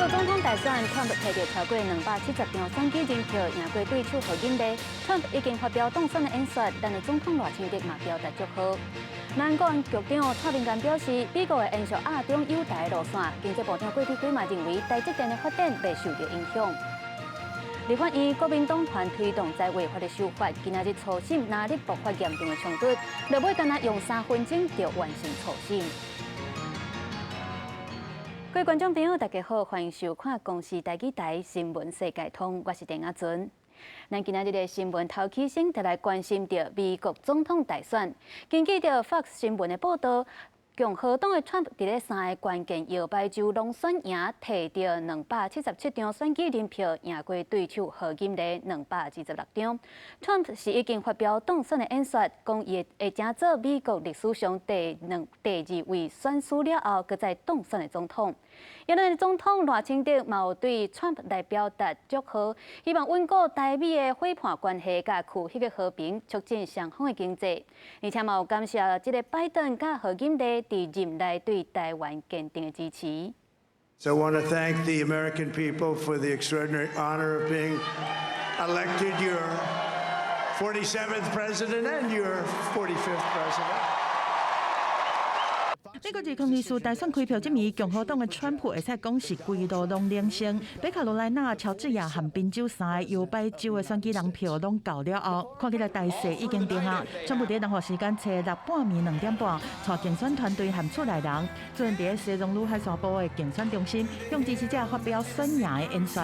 國總統大選，川普提著超過270張選舉人票，贏過對手賀錦麗。川普已經發表當選的演說，咱的總統賴清德嘛表達祝賀。南國安局長蔡明健表示，美國會延續亞中友台路線。經濟部長郭台銘嘛認為，台積電的發展袂受著影響。立法院國民黨團推動在位法的修法，今仔日初審若日爆發嚴重的衝突，落尾干焦用3分鐘就完成初審。各位觀眾朋友，大家好，歡迎收看《公視台語台新聞世界通》，我是鄭亞尊。咱今仔日的新聞頭起先就來關心著美國總統大選。根據著 Fox 新聞的報道，共和黨的川普佇咧三个關鍵搖擺州攏選贏，提著277張選舉人票，贏過對手賀錦麗226張。川普是已經發表當選的演說，講伊會成做美國歷史上第二位選輸了後，閣再當選的總統。而咱的總統賴清德嘛有對川普來表達祝賀，希望穩固台美的夥伴關係，佮區域的和平，促進雙方的經濟。而且嘛有感謝這个拜登佮賀錦麗佇任內對台灣堅定的支持。 So I want to thank the American people for the extraordinary honor of being elected your 47th president and your 45th president. 美國2024大選開票這暝，共和黨的川普會使講是規路攏領先。北卡羅來納、喬治亞和賓州三个搖擺州的選舉人票攏到了後，看起來大勢已經定啊。川普佇南華時間初六半暝2點半，帶競選團隊和厝內人，陣佇西藏魯海山埔的競選中心，向支持者發表選贏的演說。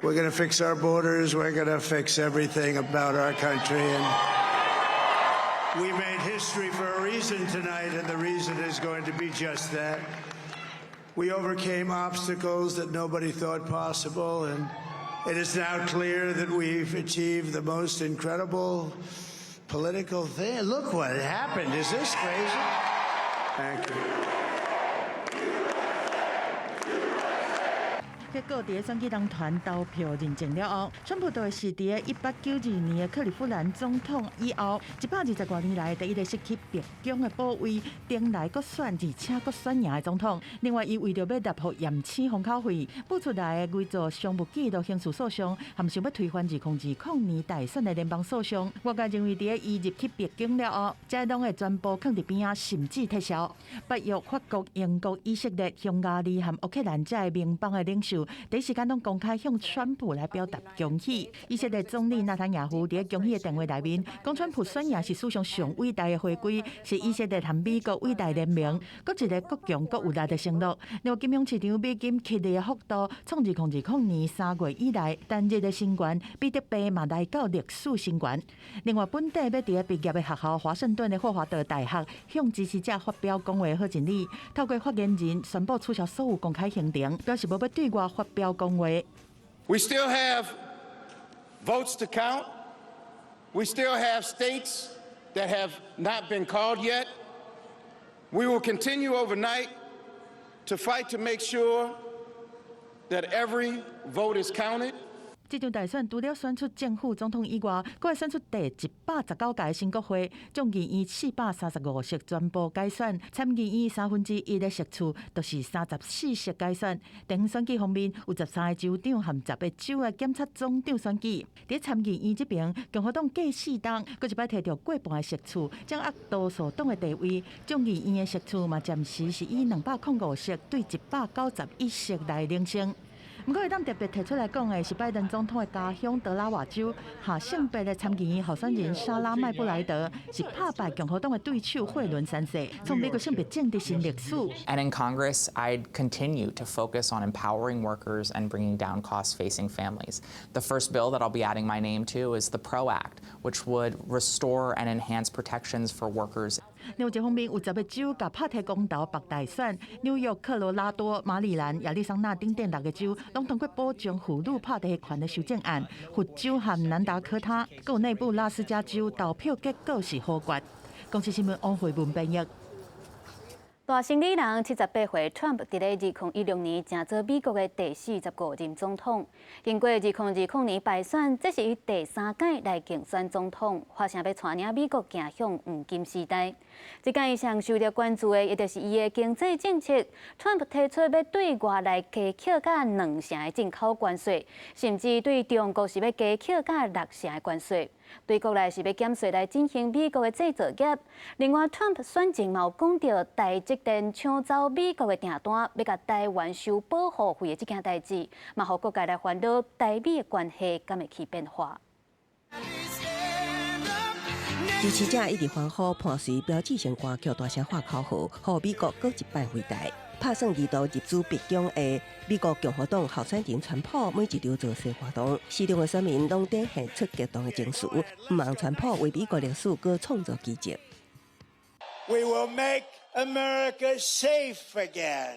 We're going to fix our borders. We're going to fix everything about our country. And we made history for a reason tonight, and the reason is going to be just that. We overcame obstacles that nobody thought possible, and it is now clear that we've achieved the most incredible political thing. Look what happened. Is this crazy? Thank you. 結果，佇選舉人團投票認證了後，川普就是佇1892年的克利夫蘭總統以後，120多年來第一个失去白宮的寶位，登來閣選，而且閣選贏的總統。另外，伊為著欲立予嚴懲封口費，爆出來的偽造商務記錄刑事訴訟，含想欲推翻2020年大選的聯邦訴訟，外界認為佇伊入去白宮了後，這攏會全部囥佇邊仔，甚至撤銷。北約、法國、英國、以色列、匈牙利和烏克蘭這个盟邦的領袖，第一時間攏公開向川普來表達恭喜。以色列總理納坦雅胡佇恭喜的電話內面，講川普選贏是史上上偉大的回歸，是以色列和美國偉大聯盟，閣一个閣強閣有力的承諾。另外，金融市場美金起跌的幅度，創2020年3月以來單日的新高，比特幣嘛來到歷史新高。另外，本地欲佇畢業的學校華盛頓的霍華德大學向支持者發表講話，賀錦麗透過發言人宣布取消所有公開行程，表示無欲對外發表講話。 We still have votes to count. We still have states that have not been called yet. We will continue overnight to fight to make sure that every vote is counted. 這場大選除了選出正副總統以外，閣會選出第119屆新國會，眾議院435席全部改選，參議院三分之一的席次就是34席改選。地方選舉方面，有13個州長和10個州的檢察總長選舉。佇參議院這邊，共和黨過四冬，閣一擺提著過半的席次，掌握多數黨的地位。眾議院的席次嘛，暫時是以205席對191席來領先。毋過，會當特別提出來講的是拜登總統的家鄉德拉瓦州下性別的參議院候選人莎拉麥布萊德是拍敗共和黨的對手惠倫三世，創美國性別政治新歷史。 And in Congress, I'd continue to focus on empowering workers and bringing down costs facing families. The first bill that I'll be adding my name to is the PRO Act, which would restore and enhance protections for workers. 另外一方面，有10個州共拍提公投縛大選，紐約、科羅拉多、馬里蘭、亞利桑那等等六個州，攏通過保障婦女拍地權的修正案。佛州和南達科他，閣有內布拉斯加州投票結果是否決。公視新聞王慧文編譯。大生理人78歲川普佇咧2016年成做美國的第45任總統。經過2020年敗選，這是伊第三屆來競選總統，發聲欲帶領美國行向黃金時代。這擺伊上受著關注的，也就是伊的經濟政策。川普提出欲對外來加課甲兩成的進口關稅，甚至對中國是欲加課甲六成的關稅。對國內是欲減稅來振興美國的製造業。另外，川普選前嘛有講著台積電搶走美國的訂單，欲共台灣收保護費的這件代誌，嘛予各界來煩惱台美的關係敢會起變化。支持者一直歡呼，伴隨標誌性歌曲大聲喊口號，予美國閣一擺偉大。拍算二度入主白宮的美國共和黨候選人川普，每一場造勢活動，市場的選民攏展現出激動的情緒，毋望川普為美國歷史閣創造奇蹟。 We will make America safe again,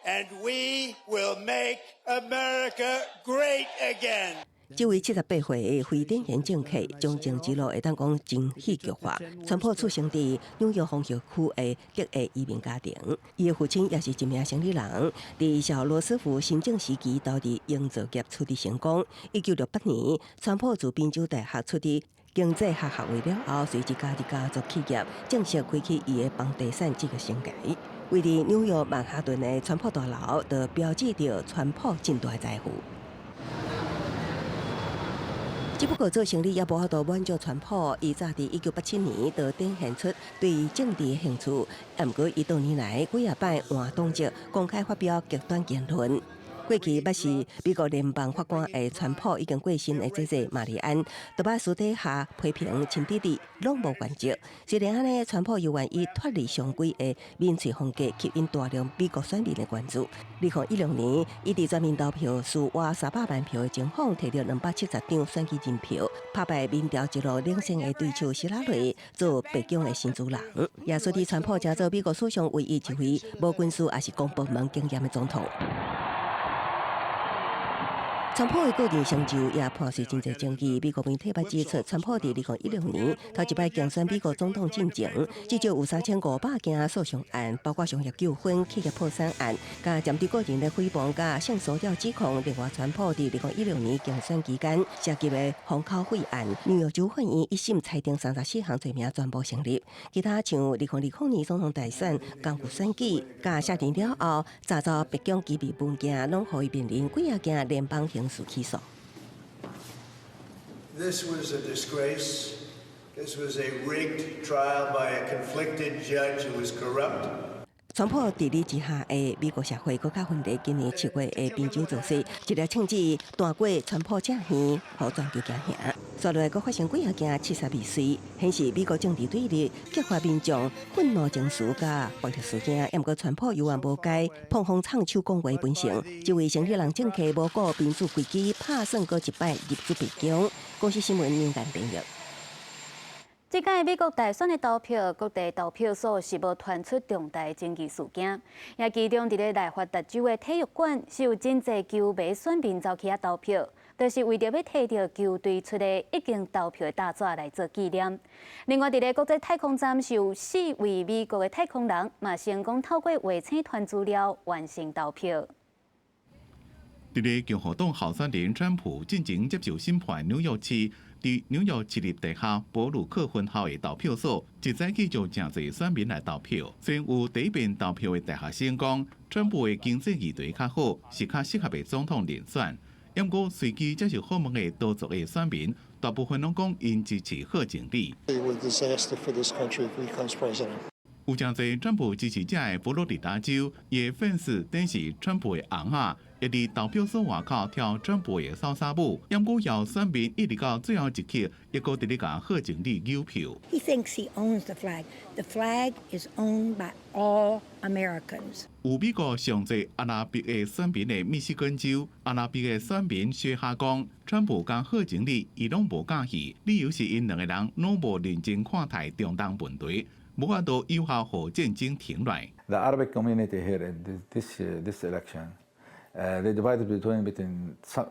and we will make America great again. 這位78歲的非典型政客，從政之路會當講真戲劇化。川普出生佇紐約豐後區的德裔移民家庭，伊的父親也是一名生理人，佇小羅斯福新政時期投入營造業取得成功。1968年，川普自賓州大學取得經濟學學位了後，隨即加入家族企業，正式開啟伊的房地產職業生涯。位佇紐約曼哈頓的川普大樓，就標誌著川普真大財富。只不過做生理也無法度滿足川普，伊早佇1987年就展現出對政治的興趣。毋過伊多年來幾仔擺換黨籍，公開發表極端言論。過去捌是美國聯邦法官的川普已經過身的姐姐瑪麗安，都捌私底下批評親弟弟攏無原則。雖然按呢，川普猶願意脫離常規的民粹風格，吸引大量美國選民的關注。2016年，伊佇全民投票輸倚300萬票的情況，提著270張選舉人票，拍敗民調一路領先的對手希拉蕊，做白宮的新主人。也使得川普成做美國史上唯一一位無軍事抑是公部門經驗的總統。川普的個人成就也伴隨真濟爭議。美國媒體捌指出，川普佇2016年頭一擺競選美國總統進前，至少有3500件訴訟案，包括商業糾紛、企業破產案，佮針對個人的誹謗、佮性騷擾指控。另外，川普佇2016年競選期間涉及的封口費案，紐約州法院一審裁定34項罪名全部成立。其他像2020年總統大選、工具選舉，佮卸任了後詐走白宮機密文件，攏予伊面臨幾仔件聯邦刑事起訴。 This was a disgrace. This was a rigged trial by a conflicted judge who was corrupt. 川普治理之下的美國社會閣較分裂。今年7月的賓州造勢，一粒銃子彈過川普正耳，予全球驚嚇。紲落來閣發生幾仔件刺殺未遂，顯示美國政治對立，激發民眾憤怒情緒佮暴力事件。毋過川普猶原無改膨風唱手講話本性，這位生理人政客無顧民主危機，拍算閣一擺入主白宮。公視新聞林蘭編譯。這擺美國大選的投票，各地投票所是無傳出重大爭議事件。也其中佇咧內華達州的體育館，是有真濟球迷選民走去遐投票，就是為著欲提著球隊出的已經投票的大紙來做紀念。另外，佇咧國際太空站是有四位美國的太空人，嘛成功透過衛星傳資料完成投票。佇咧共和黨候選人川普進前接受審判紐約市，佇紐約市立大學布魯克分校的投票所，一早起就誠濟選民來投票。雖然有第一遍投票的大學生講，川普的經濟議題較好，是較適合的總統人選。毋過隨機接受訪問的多數的選民，大部分攏講𪜶支持賀錦麗。有誠濟川普支持者的佛羅里達州，伊的粉絲等是川普的尪仔，會佇投票所外口跳川普的莎莎舞。毋過有選民一直到最後一刻，猶閣佇咧共賀錦麗扭票。 He thinks he owns the flag. The flag is owned by all Americans. 有美國上濟阿拉伯的選民的密西根州，阿拉伯的選民薛哈講，川普佮賀錦麗伊攏無佮意，理由是𪜶兩个人攏無認真看待中東問題。無法度有效予戰爭停落來。 The Arabic community here in this election, they divided between some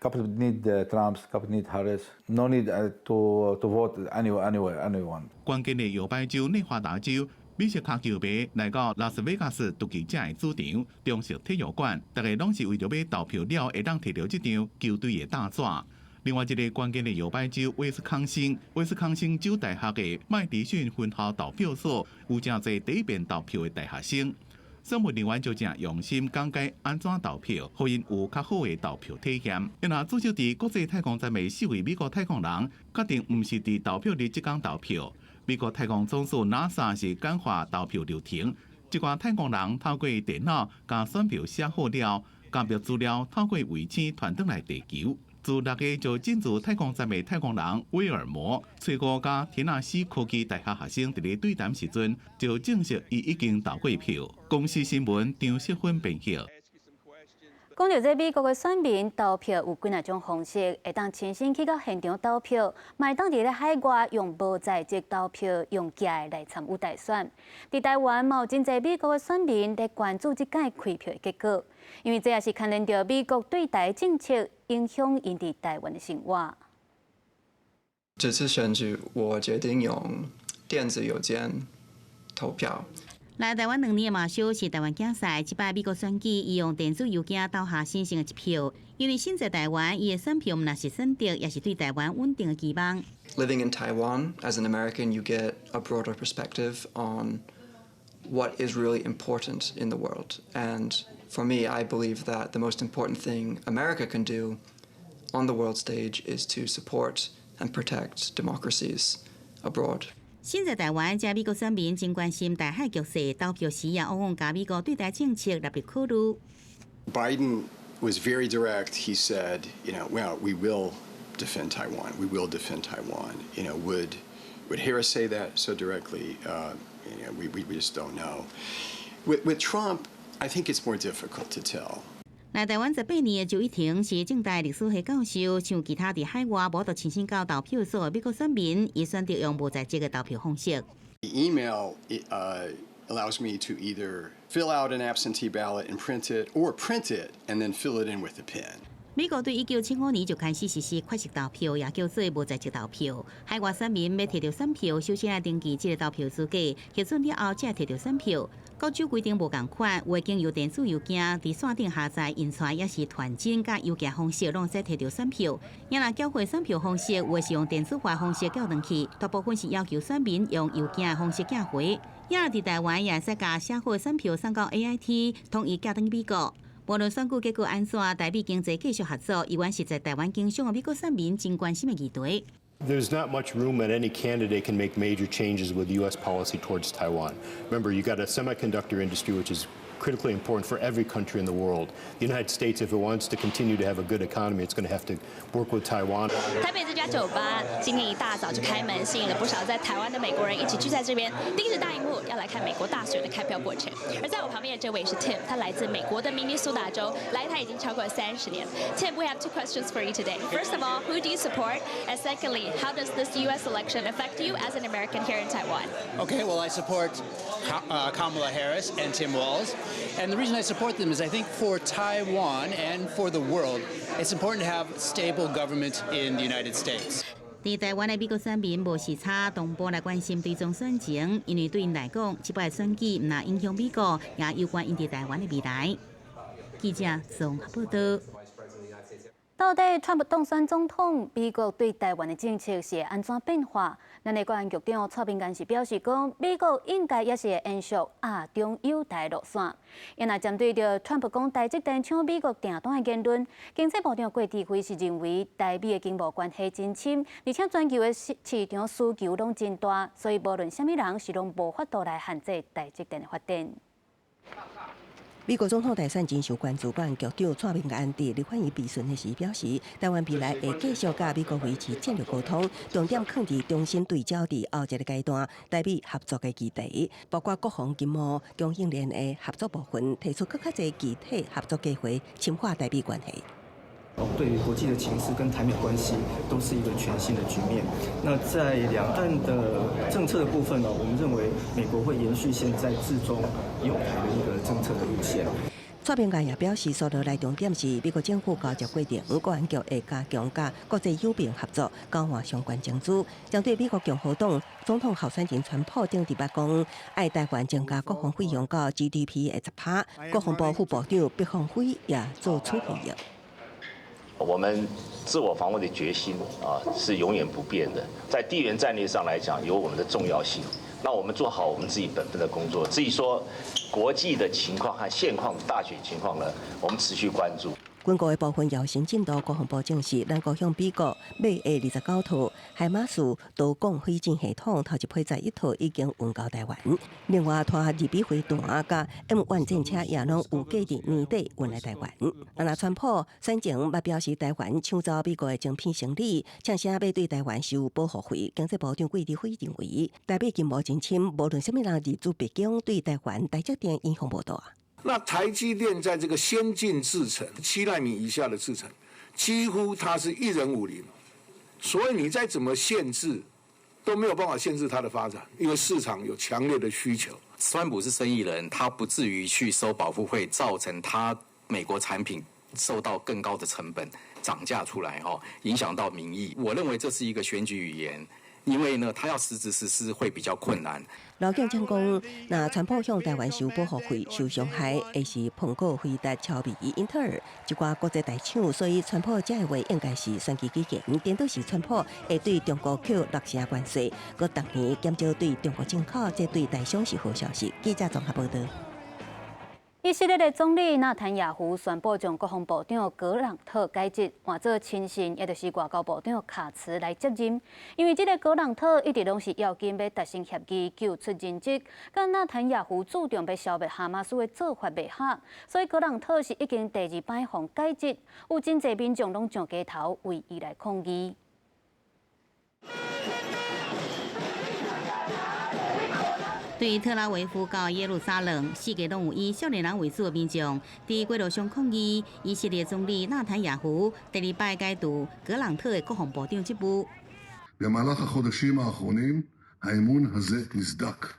Couple need Trump, couple need Harris. No need to vote anywhere, anyone. 關鍵的搖擺州內華達州，美式跤球迷來到拉斯維加斯獨記者的主場長實體育館，大家攏是為著欲投票了，會當提著這張球隊的大紙。另外一个關鍵的搖擺州威斯康星，威斯康星州大學的麥迪遜分校投票所，有誠濟第一遍投票的大學生。選務人員就誠用心講解按怎投票，予𪜶有較好的投票體驗。若駐守佇國際太空站的四位美國太空人，決定毋是佇投票日這工投票。美國太空總署 NASA 是簡化投票流程，這寡太空人透過電腦共選票寫好了，加密資料透過衛星傳轉來地球。自6月就進駐太空站的太空人威爾摩，初五佮田納西科技大學學生佇咧對談時陣，就證實伊已經投過票。公視新聞張世芬編譯。講著這美國的選民投票有幾若種方式，會當親身去到現場投票，嘛會當佇咧海外用無在籍投票，用寄的來參與大選。佇台灣嘛有真濟美國的選民咧關注這擺開票的結果，因為這也是牽連著美國對台政策，影響𪜶佇台灣的生活。這次選舉，我決定用電子郵件投票。來台灣2年的馬修是台灣囝婿，這擺美國選舉，伊用電子郵件投下神聖的一票。因為身在台灣，伊的選票毋但是選擇，也是對台灣穩定的期望。 Living in Taiwan as an American, you get a broader perspective on what is really important in the world. And for me, I believe that the most important thing America can do on the world stage is to support and protect democracies abroad. 身在台灣，這美國選民真關心台海局勢，投票時也往往共美國對台政策納入考慮。 Biden was very direct. He said, "Well, we will defend Taiwan. We will defend Taiwan." Would Harris say that so directly? We just don't know. With Trump, I think it's more difficult to tell. 來台灣18年的周一婷是政大歷史系教授，像其他佇海外無法度親身到投票所的美國選民，伊選擇用無在籍的投票方式。 The email allows me to either fill out an absentee ballot and print it, or print it and then fill it in with a pen. 美國對1975年就開始實施缺席投票，也叫做無在籍投票。海外選民欲提著選票，首先愛登記這个投票資格，核准了後才提著選票。各州規定無仝款，有的經由電子郵件佇線頂下載印出來，抑是傳真佮郵寄方式，攏會使提著選票。也若繳回選票方式，有的是用電子化方式寄轉去，大部分是要求選民用郵件的方式寄回。也若佇台灣也會使共寫好選票送到 AIT，統一寄轉美國。無論選舉結果按怎，台美經濟繼續合作，依然是在台灣經商的美國選民真關心的議題。 There's not much room that any candidate can make major changes with U.S. policy towards Taiwan. Remember, you got a semiconductor industry which is critically important for every country in the world. The United States, if it wants to continue to have a good economy, it's going to have to work with Taiwan. 台北這家酒吧今天一大早就開門，吸引了不少在台灣的美國人一起聚在這邊，盯着大螢幕要來看美國大選的開票過程。而在我旁邊的這位是 Tim，他來自美國的明尼蘇達州，來台已經超過30年。Tim, we have two questions for you today. First of all, who do you support? And secondly, how does this U.S. election affect you as an American here in Taiwan? Okay, well, I support Kamala Harris and Tim Walz. And the reason I support them is I think for Taiwan and for the world, it's important to have stable government in the United States. 佇台灣的美國選民無時差，同步來關心追蹤選情，因為對𪜶來講，這擺選舉毋但影響美國，也攸關𪜶佇台灣的未來。記者綜合報道。到底川普當選總統，美國對台灣的政策是會按怎變化？咱的國安局長蔡明安是表示講，美國應該也是會延續亞中友台路線。也若針對著川普講台積電搶美國訂單的言論，經濟部長郭智輝是認為台美的經貿關係真深，而且全球的市場需求攏真大，所以無論啥物人是攏無法度來限制台積電的發展。美國總統大選真受關注，國安局長蔡明安佇立法院備詢的時表示，台灣未來會繼續佮美國維持戰略溝通，重點囥佇重新對焦佇後一个階段台美合作的議題，包括國防、經貿、供應鏈的合作部分，提出閣較濟具體合作計劃，深化台美關係。哦，對於國際的情勢跟台美關係都是一個全新的局面。那在兩岸的政策的部分呢，我們認為美國會延續現在自中友台的一個政策的路線。蔡明介也表示，所落來重點是美國政府交接過程，國安局會加強佮國際友朋合作，交換相關情資。針對美國共和黨總統候選人川普頂禮拜講，愛台灣增加國防費用到 GDP 的10%，國防部副部長畢鴻輝也做出回應。我們自我防衛的決心啊，是永遠不變的。在地緣戰略上來講，有我們的重要性。那我們做好我們自己本分的工作。至於說國際的情況和現況大選情況呢，我們持續關注。軍購的部分有新進度，國防部證實，咱國向美國買的29套海馬斯導彈火箭系統，頭一批11套已經運到台灣。另外，拖2B飛彈佮 M1 戰車也攏有計佇年底運來台灣。啊，若川普選前捌表示台灣搶走美國的晶片生意，嗆聲欲對台灣收保護費。經濟部長季立輝認為，台美金無真深，無論啥物人入主白宮，對台灣台積電影響無大。那台積電在這個先進製程7納米以下的製程，幾乎它是一人武林，所以你再怎麼限制，都沒有辦法限制它的發展，因為市場有強烈的需求。川普是生意人，他不至於去收保護費，造成他美國產品受到更高的成本漲價出來，哦，影響到民意。我認為這是一個選舉語言。因為呢，他要實質實施會比較困難。劉建昌講，若川普向台灣收保護費受傷害，會是蘋果、輝達、超微、英特爾這寡國際大廠，所以川普這个話應該是選舉期間，顛倒是川普會對中國扣6成關稅，閣逐年減少對中國進口，這對台商是好消息。記者綜合報道。以色列的總理納坦雅胡宣布將國防部長格朗特解職，換做親信，也就是外交部長卡茨來接任。因為這个格朗特一直攏是要緊欲達成協議救出人質，佮納坦雅胡注重欲消滅哈馬斯的做法袂合，所以格朗特是已經第二擺予解職，有真濟民眾攏上街頭為伊來抗議。對特拉維夫到耶路撒冷，四界攏有以少年人為主的民眾佇街路上抗議。以色列總理納坦雅胡第二擺解除格朗特的國防部長職務。 במהלך החודשים האחרונים האמון הזה נסדק.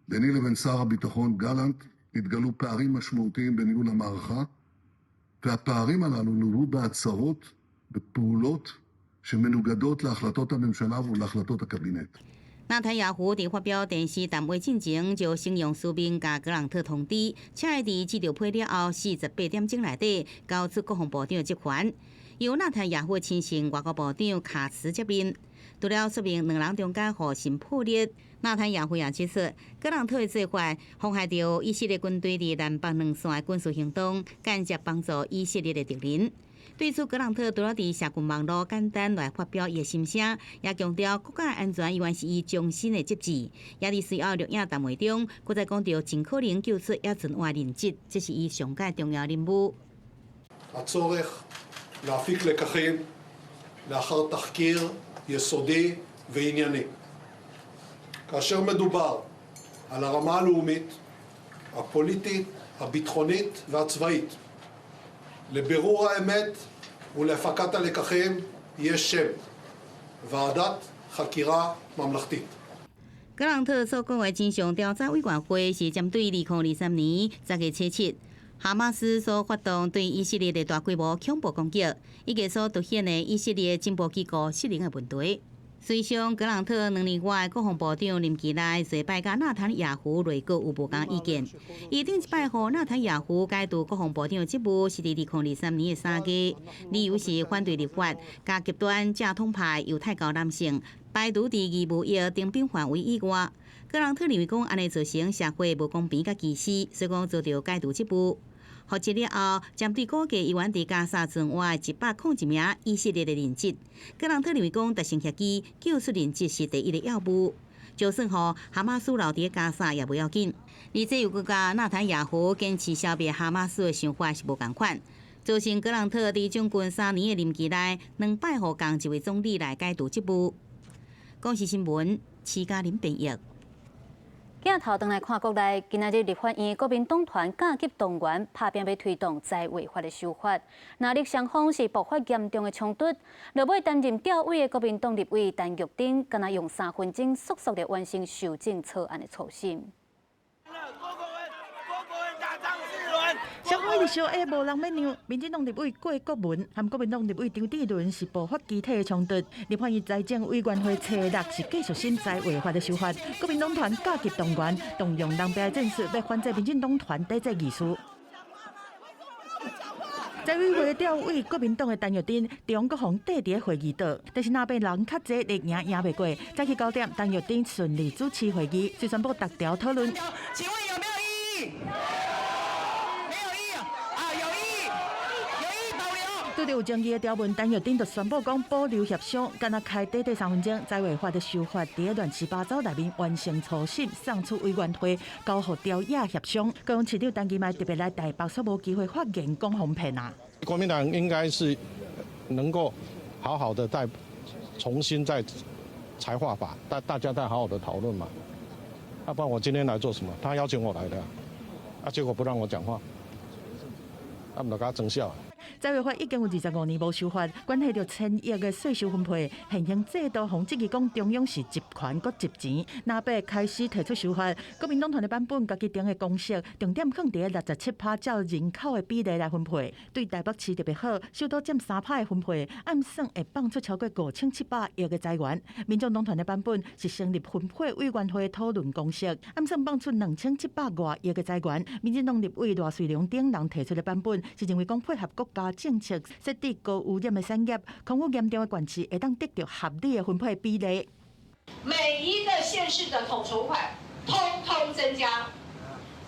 ביני לבין שר הביטחון גלנט התגלו פערים משמעותיים בניהול המערכה, והפערים הללו לוו בהצהרות, בפעולות שמנוגדות להחלטות הממשלה ולהחלטות הקבינט. 納坦雅胡佇發表電視談話進前，就形容書面共格朗特通知，且會佇接著批了後48點鐘內底交出國防部長職權。由納坦雅胡的親信外交部長卡茨接任。除了說明兩人中間互信破裂，納坦雅胡也指出，格朗特的做法妨害著以色列軍隊佇南北兩線的軍事行動，間接幫助以色列的敵人。對此，格朗特除了佇社群網路簡單來發表伊的心聲，也強調國家安全猶原是伊終身的職責。也佇隨後錄影談話中，閣再講著盡可能救出猶存活人質，這是伊上蓋重要任務。 הצורך להפיק לקחים לאחר תחקיר יסודי וענייני. כאשר מדובר על הרמה הלאומית, הפוליטית, הביטחונית והצבאית, לבירור האמת ולהפקת הלקחים יש שם, ועדת חקירה ממלכתית. 格朗特所講的真相調查委員會是針對2023年10月7日，哈馬斯所發動對以色列的大規模恐怖攻擊，以及所凸顯的以色列情報機構失靈的問題。隨上格朗特2年外國防部長任期內，濟擺佮納坦雅胡內閣有無仝意見。伊頂一擺予納坦雅胡解除國防部長職務，是佇2023年的3月，理由是反對立法，佮極端正統派猶太教男性排除佇義務役徵兵範圍以外。格朗特認為講，按呢造成社會無公平佮歧視，所以講遭著解除職務。復職了後，針對估計猶原佇加沙存活101名以色列的人質，格朗特認為講達成協議救出人質是第一个要務。就算予哈馬斯留佇加沙也無要緊。而這又閣佮納坦雅胡堅持消滅哈馬斯的想法是無仝款，造成格朗特佇將近3年的任期內，兩擺予仝一位總理來解除職務。公視新聞，徐嘉玲編譯。鏡頭轉來看國內，今仔日立法院國民黨團緊急動員，拍拚欲推動財衛法的修法。若日雙方是爆發嚴重的衝突，落尾擔任調委的國民黨立委陳玉珍，敢若用3分鐘速速的完成修正草案的初審。消直燒會無人欲讓，民進黨立委郭國文和國民黨立委張智倫是爆發肢體的衝突。立法院財政委員會初六是繼續審財劃法的修法，國民黨團加急動員，動用藍白戰術，欲反制民進黨團抵制議事。財委會調委國民黨的陳玉珍，中閣予綴佇會議桌，但是若欲人較濟，咧贏贏袂過。早起9點，陳玉珍順利主持會議，遂宣布逐條討論。請問有沒有異議？沒有異議啊，有異議，有異議保留。對著有爭議的條文，陳玉珍就宣布講保留協商，干焦開短短3分鐘，財劃法的修法佇亂七八糟內面完成初審，送出委員會交予朝野協商。高雄市長陳其邁特別來台北，煞無機會發言講哄騙啊！國民黨應該是能夠好好的再重新再財劃法，大家再好好的討論嘛。要不然我今天來做什麼？他邀請我來的，啊，結果不讓我講話，啊，毋就共我裝痟。財劃法已經有25年無修法，關係著千億的稅收分配，現行制度予質疑講中央是集權閣集錢。藍白開始提出修法，國民黨團的版本家己定的公式，重點放佇67趴照人口的比例來分配，對台北市特別好，首都佔3趴的分配，按算會放出超過5700億的財源。民眾黨團的版本是成立分配委員會討論公式，按算放出2700外億的財源。民進黨立委賴瑞隆等人提出的版本是認為講配合國家政策設置高污染的產業，空污嚴重的縣市會當得著合理的分配比例。每一個縣市的統籌款通通增加，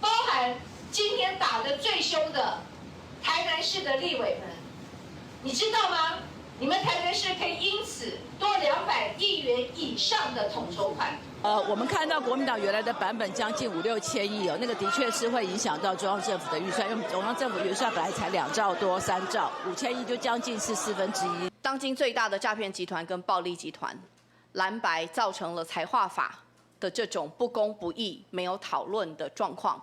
包含今天打得最兇的台南市的立委們，你知道嗎？你們台南市可以因此多200億元以上的統籌款。我們看到國民黨原來的版本將近五六千億哦，那個的確是會影響到中央政府的預算，因為中央政府預算本來才2兆多、3兆，5000億就將近是1/4。當今最大的詐騙集團跟暴力集團藍白造成了財劃法的這種不公不義、沒有討論的狀況，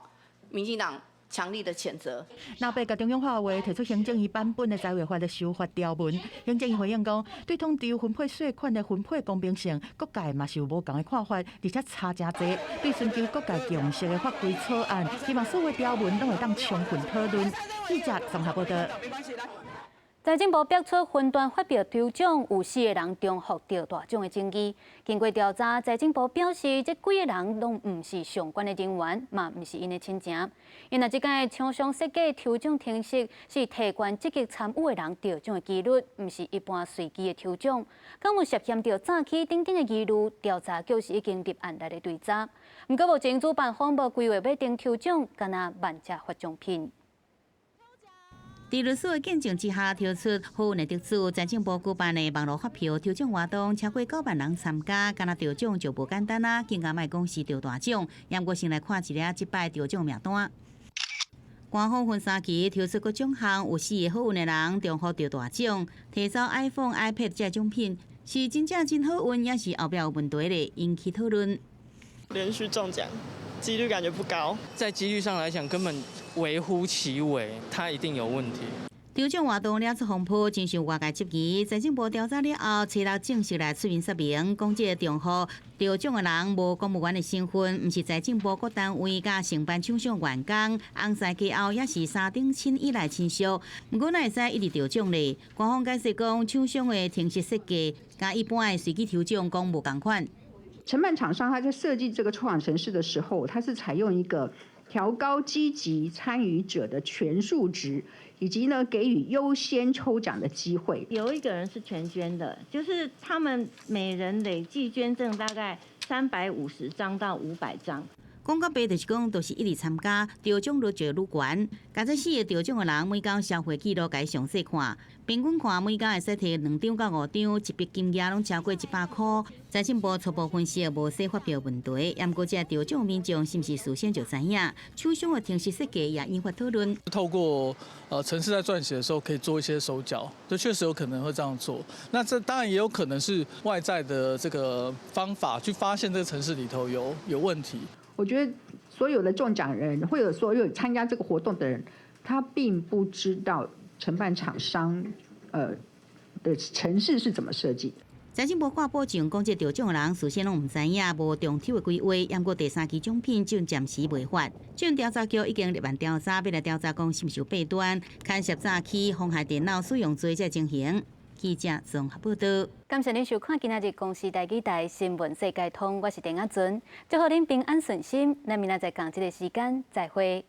民進黨強力的譴責。藍白共中央喊話提出行政院版本的財劃法的修法條文，行政院回應講，對統籌分配稅款的分配公平性，各界嘛是有無仝的看法，而且差誠濟。對尋求各界共識的法規草案，希望所有條文攏會當充分討論。記者綜合報道。財政部爆出雲端發票抽獎，有四个人重複著大獎的證據。經過調查，財政部表示，這幾个人攏毋是相關的人員，嘛毋是𪜶的親情。𪜶若這擺廠商設計抽獎程式，是提懸積極參與的人得獎的幾率，毋是一般隨機的抽獎。敢有涉嫌著詐欺等等的疑慮，調查局是已經立案來咧追查。毋過目前主辦方無規劃欲停抽獎，干焦慢才發獎品。佇律師的見證之下，提出好運的得主，財政部舉辦的網路發票抽獎活動，超過9萬人參加，干焦得獎就無簡單啦，更加莫講是得大獎。毋過先來看一下這擺得獎名單。官方分三期抽出各獎項，有四个好運的人中獲得大獎，提走 iPhone、iPad 這獎品，是真正真好運，抑是後壁有問題咧？引起討論。連續中獎。幾率感覺不高，在幾率上來講，根本微乎其微，它一定有問題。抽獎活動惹出風波，真受外界質疑。財政部調查了後，初六正式來出面說明，講這个中獲得獎的人無公務員的身份，毋是財政部各單位佮承辦廠商員工，紅師家後也是三等親以內親屬。毋過哪會使一直得獎咧？官方解釋講，廠商的程式設計佮一般的隨機抽獎講無仝款。承辦廠商他在設計這個抽獎程式的時候，他是採用一個調高積極參與者的權數值，以及呢給予優先抽獎的機會。有一個人是全捐的，就是他們每人累計捐贈大概350張到500張。講較白就是講，都是一直參加，得獎率就愈懸。共這四个得獎的人，每工消費記錄共詳細看，平均看每工會使提2張到5張，一筆金額攏超過100箍。財政部初步分析無說發票問題，毋過這得獎民眾是毋是事先就知影？廠商的程式設計也引發討論。透過程式在撰寫的時候，可以做一些手腳，這確實有可能會這樣做。那這當然也有可能是外在的這個方法去發現這個程式裡頭有問題。我覺得所有的中獎人，或者所有參加這個活動的人，他並不知道承辦廠商的程式是怎麼設計。財政部掛保證講，這得獎的人事先攏毋知影，無中抽的規劃，毋過第三期獎品就暫時未發。政調查局已經立案調查，欲來調查講是毋是有弊端，牽涉詐欺、妨害電腦使用罪這情形。記者綜合報導。感謝您收看今仔日公視台語台新聞世界通，我是鄭阿純，祝福恁平安順心。咱明仔載仝這个時間再會。